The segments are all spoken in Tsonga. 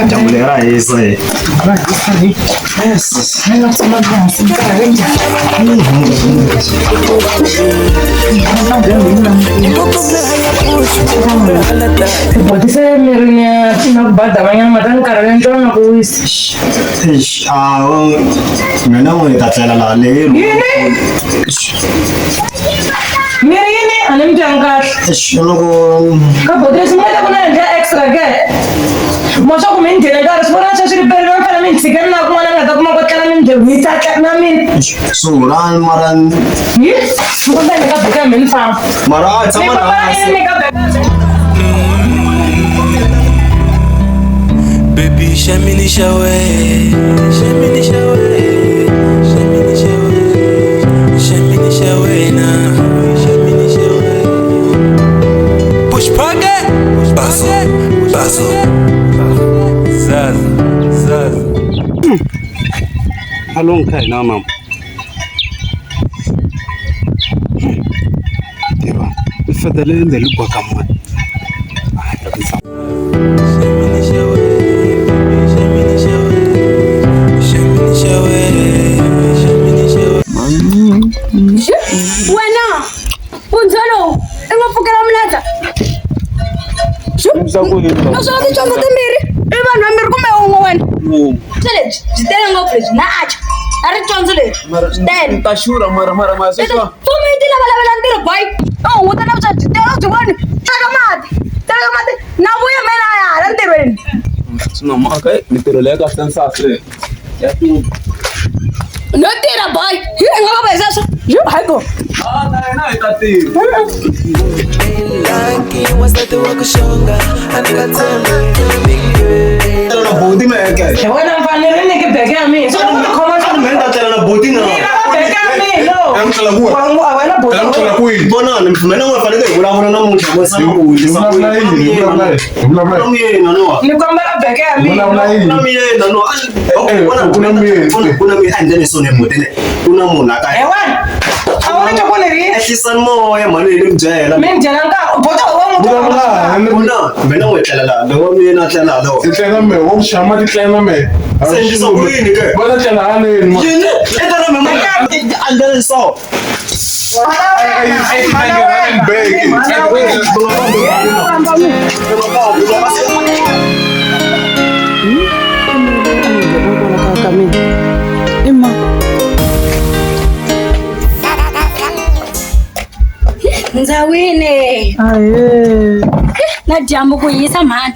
Dyambu leri ra hisa he. Yes. Boti se mi ri na na ku bada manyana ma ta ni karhala ni twa na ku wisa. Eish, a mina n'we ni ta tlela laha le Yini? Mi ri yini? A ni mi twangi kahle. Eish, loko Ka boti leswi mi nga ta ku na endla extra ke? Mo swa ku mi ni dyele nkarhi swi vona sweswi ri perile mi fanele mi ni tshikela na kun'wana ni nga ta kuma ko tlela mi ni dye mi ta tlela na mina. sura mara Yi? Mi kombela ni ka beka ya mina ni famba. mara a Mi tshama kombela la yini ni ka beka ya mina? Baby, shamini shawe, shamini shawe, shamini shawe, shamini shawe na, shamini shawe. Push pocket, bazo, bazo, zaza, zaza. Along kha hina mama. Tiva, mi fetele endzeni guacamole. Shamini shawe, baby, shamini shawe, shamini shawe, shamini shawe. Wena mpfundza lowu i ngo pfukela muladza naswona ticondzo timbirhi i vanhu vambirhi kumbe un'we wena se lebyi byi tele ngopfu lebyi na acha a ri condzo leri byi tele ta xurha mara mara mara sweswiwa mfumo yi ti lavalavela ntirho boy u hunguta na vuswa byi tele u byi voni teka mati teka mati na vuya mina a ya hala ntirhweni swi na mhaka mintirho leyi ka census leyi ya hlupha no tirha boy hi nga va va hi sweswo yo hayi bo ah na hina hi ta tirha Wansati wa ku xonga a ni nga tshembi tlela na boti meke. Hi wena mfana ni ri nyiki beke ya mina. Swi ku tikhoma swa Mina ni ta tlela na boti na. Ni lava beke ya mina. Ya ku tlela kuwe. Wa wena boti. Ya ku tlela kwihi? Vonani, mina n'we fanele hi vulavula namuntlha mo sa Hi vulavula yini? Hi vulavula yini? Hi vulavula Kuna yini? muyena no. Ni kombela beke ya mina. Vulavula yini? Kuna muyena no. Eh, kuna muyena. Kuna muyena endleni so ne boti ne. Kuna munhu a ka. Hi wena. A wu ni twa ku ni ri yini? Ehlisani moya mhani ni mi byela. Mi ni dyela nkarhi. Boti wa n'wi Vulavula ni Kuna mina n'we tlela laha. Loko muyena a tlela laha. Ti tlela me, wo xama ti tlela me. Se endlisa ku yini ke? Va ta tlela haleni ma. Yini? Eka na mina endleni so. Ndzawini na dyambu ku hisa mhani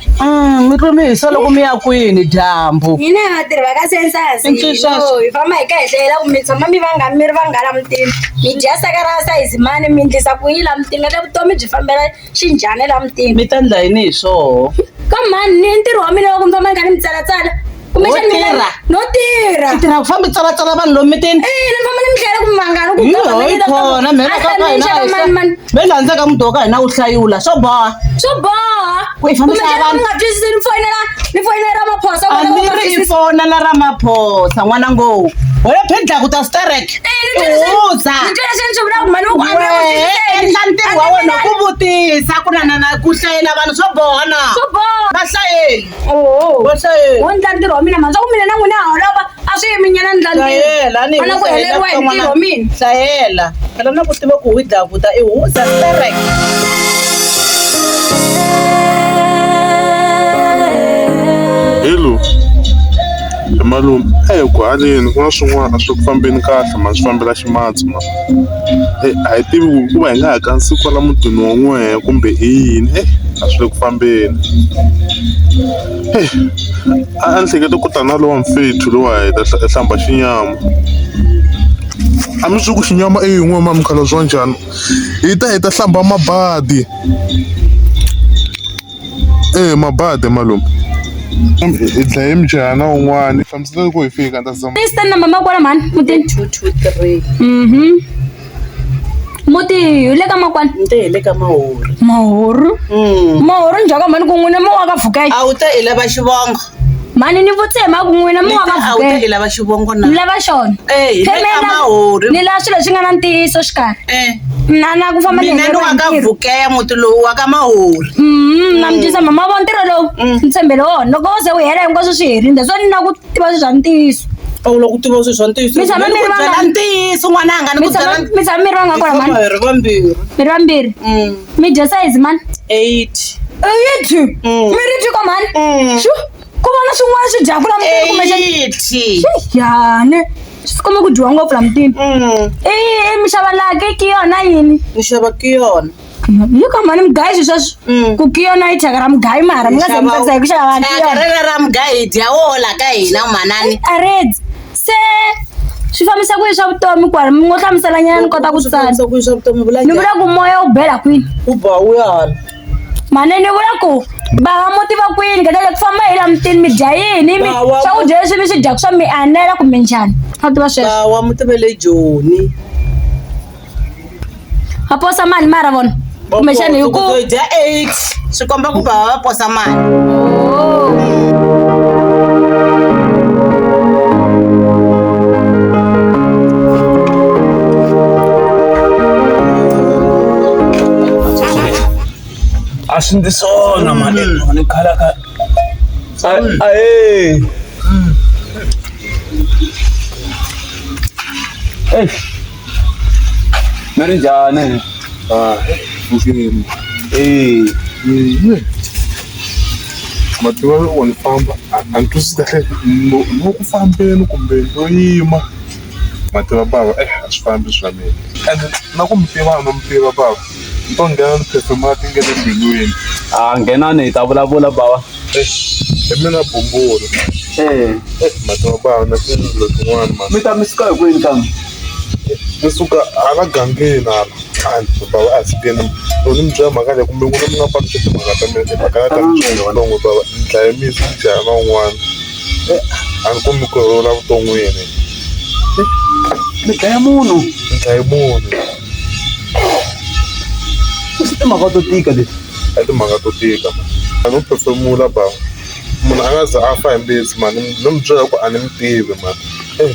Mi twe mi hisa loko mi ya kwini dyambu hina vatirhi va ka census I census. hi famba hi ka hi hlayela ku mi tshama mi vangani mi ri vanghana mutini mi dya saka ra sayizi mani mi endlisa ku yini la mutini ngate vutomi byi fambela xinjhani la mutini mi ta endla yini hi swoho ka mhani ni ntirho wa mina wa ku mi famba ni kha ni mi tsalatsala kumbexani Wo mina tirha? no tirha i tirha ku famba i tsalatsala vanhu lomu mitini Eh, ni famba ni mi hlayela ku mi vangani ku hi khona mhe a ka hina xava mani mani me landza ka muti wa ka hina wu hlayiwula swo boha swo boha Ku i fambisa Kumbexana vanhu. mi nga twisisi ni foyinela ni foyinela Ramaphosa a kona ni ku nga ri i twisisi. fona la Ramaphosa n'wana ngowu wena phindla ku ta sterek Eh, ni twa leswi- huza ni twa leswi ni swi vulaka mhani wa ku a mi wehe twisiseni. endla ntirho wa A ni wena mina- ku vutisa ku na na na ku hlayela vanhu swo boha na Swo boha. va hlayeli Oho. va hlayeli Wo ndla ntirho wa mina mhani swa ku mina na n'wina ha holova a swi yimi nyana ndla hlayela ni ntirho ku heleriwa hi ntirho wa mina hlayela phela na ku tiva ku wi dlakuta i huza sterek Hello. He malume, a hi ku haleni ku na swin'wana a swi ku fambeni kahle mhani swi fambela ximatsi mhani. A hi tivi ku hikuva hi nga ha kandzisi kwala mutini wa n'wehe kumbe i yini a swi le ku fambeni. A ni hleketa ku ta na lowa mfethu lowa hi ta hlamba xinyama. A mi swi ku xinyama i yin'we mhani mukhalabye wa njhani? Hi ta hi ta hlamba mabadi. E mabadi malume. Hi dlaye mjana wun'wani hlamusela loko hi fika ni ta zama. Stand number makwana mhani mutini 2 2 3 mhm muti hi le ka makwana nte hi le ka mahori mahori mahori njhaka mhani ku n'wina mi wa ka vukay a wu ta i lava xivongo mhani ni vutise hi mhaka ku n'wina mi wa ka a wu ta vukay i lava xivongo na ni lava xona Eh, hi le ka Phemela, Mahori. ni lava swilo leswi nga na ntiyiso xikarhi eh Na na ku famba Mina ni wa ka Vukeya muti lowu wa ka Mahori. Na mi twisa mama vona ntirho lowu ni tshembele wona loko wo ze wu hela hinkwaswo swi herile so ni na ku tiva swilo swa ntiyiso. A wu lava ku tiva swilo swa ntiyiso. Mi tshama Ni mi ku ri byela vangani? ntiyiso n'wananga ni Mi ku tshama byela mi tshama mi ri vangani kwala mhani? Hi ri vambirhi. Mi ri vambirhi? Mi dya size mani? 8. 8? Mi ri twi mhani? Xu ku vona swin'wana swi dyaku la mutini kumbexana? 8. Yani swi komba ku dyiwa ngopfu la mutini. I mi xava laha ke ki yona yini? Ni xava ki yona. Yi ka mhani mugayi swi sweswo. Ku ki yona i thyaka ra mugayi mara mi nga ze mi tsakisa hi ku xava ki Thyaka yona. rero ra mugayi hi dya woho la ka hina manani. Aredi se swi fambisa ku yini swa vutomi kwala mi ngo hlamusela nyana ni kota ku tsala. Swi fambisa ku yini swa vutomi vula Ni vula ku moya wu bela kwini? Wu ba wu ya hala. Mhani ni vula ku bava muti va kwini kahle ku famba hi la mutini mi dya yini mi swakudya leswi mi swi dyaka swa mi anela kumbe njhani? A tiva sweswo. Bawa muti va le Joni. Va posa mali mara vona kumbexana hi ku Hi dya 8 swi komba ku bava va posa mali. A swi ndzi swona mali ni khala ka ae Eish. Mi ri njhani? Ah, pfukeni. Eh. Mativa loko ni famba a ni twisisi kahle no ku fambeni kumbe no yima. Mativa bava eh a swi fambi swa mina. Ende na ku mi tiva a no mi tiva bava. Ni to nghena ni phefemula ti nghena embilwini. A nghenani hi ta vulavula bava. Hi mina bumbulu. Eh. Eh mativa bava na tindlu tin'wana mani. Mi ta mi suka hi kwini kambe? Ni suka hala gangeni hala. A bava a sukeni. Loko ni mi byela mhaka leyi kumbe n'wina mi nga paluxa timhaka ta mina timhaka ta mi byela bava ni dlaye misi ni dlaya na un'wana. Eh a ni kumi ku rhula vuton'wini. Mi dlaya munhu. Ni dlaye munhu. I timhaka to tika leti. I timhaka to tika mani. A no phefemula bava. Munhu a nga za a fa hi mbitsi mani no mi byela ku a ni mi tivi mani. Eh.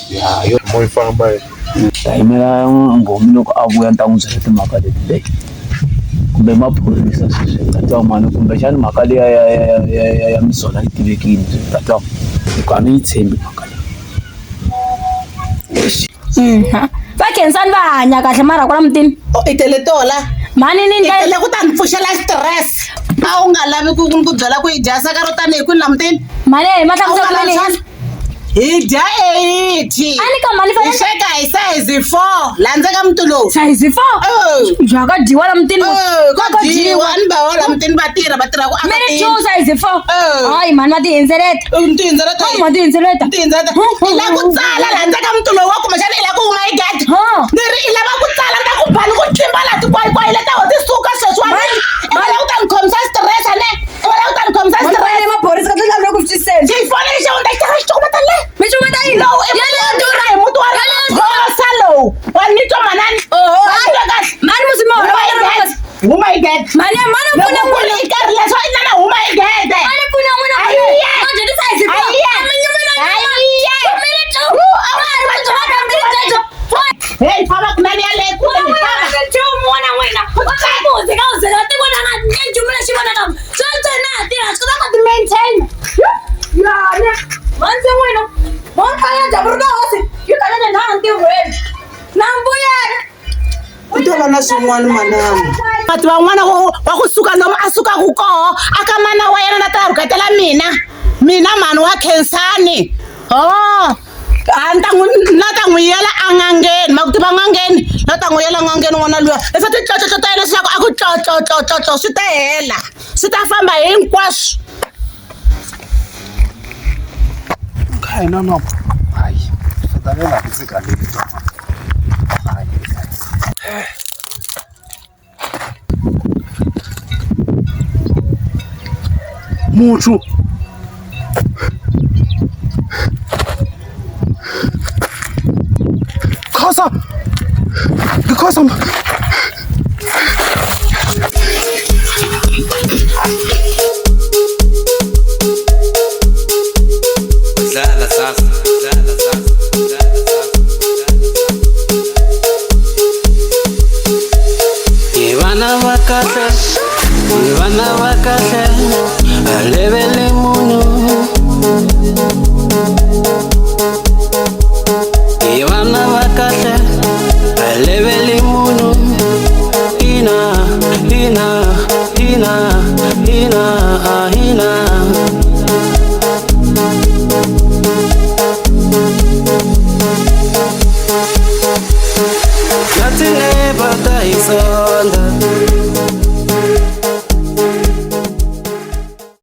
Ya yo. Mo yi famba yi. Ta yimela nghomi loko a vuya ni ta n'wi byela timhaka leti leyi. Kumbe maphorisa sweswi tatwa mani kumbexani mhaka liya ya ya ya ya ya misola yi tivekile sweswi tatwa hikuva a ni yi tshembi mhaka leyi. Va Khensani va hanya kahle mara kwala mutini. I tele tola. Mhani ni I tele ku ta ni pfuxela stress. A wu nga lavi ku ku byela ku hi dya saka ro tanihi kwini la mutini? Mhani ma hlamusela ku yini? Hi dya 80. A ni ka mhani Hi sweka hi size 4 la ndzeni ka muti lowu. Size 4? Bya ka dyiwa la mutini. Ka dyiwa ni va la mutini va tirha va tirha ku aka Mi ri tindlu. two size 4. Hayi mhani ma tihindzeleta. Tihindzeleta. Ma tihindzeleta. Tihindzeleta. I lava ku tsala la ndzeni ka muti lowu wa kumbexana i lava ku huma hi gate. Ni ri i lava ku tsala ni ta ku ba ni ku tlimba laha tikwayikwayi leta ho ti suka sweswiwani. I va lava ku ta ni khomisa stress ne? I va lava ku ta ni khomisa Mhani stress. maphorisa ka tlhela ku swi Xifoni lexi u ta xi teka xi cukumeta le. Mi cukumeta yini? Lowu i muti wa durha hi muti wa Phosa lowu. Wa ni twa manani? Wa ni twa kahle? Mhani musi mo Huma hi gate. Huma hi gate. Mhani mhani Loko pfuna ku ri i karhi leswo i nana huma hi gate. Mhani pfuna n'wina. Ayiye. Ma dya ti-size four. Ayiye. A mi nyumi na nyuma. Ayiye. Mi ri two. Ma ri va dya va mi ri byebyo. Hey, famba kunene yaleyo kule ni famba. Nchumu na n'wina. Muzi ka u zela tiko na nga nchumu lexi vonakaka. Sweswo na ha tirha swi kota ku ti maintain. Yani, mhandzi n'wina. Mo kaya dyambu ri nga hosi. Yi kala na nhaha ntirhweni. Na mbuyelo. Ku ta va na swin'wana manana. Vati van'wana wa kusuka lomu a sukaka koho a ka mana wa yena na ta rhuketela mina. Mina mhani wa Khensani. Oh. A ni ta n'wi na ta n'wi yela en'angeni ma ku tiva n'angeni na ta n'wi yela n'angeni n'wana luya leswi titlotlotlo ta yena leswaku a ku tlotlotlotlo swi ta hela swi ta famba hinkwaswo. Kai no no. Hayi, fatalela ndzi galeli tona. Muthu. Khosa. Ngikhosa. Dlala sasa. Dlala sasa. Dlala sasa. Vana va kahle, hi vana va kahle, a leveli munhu.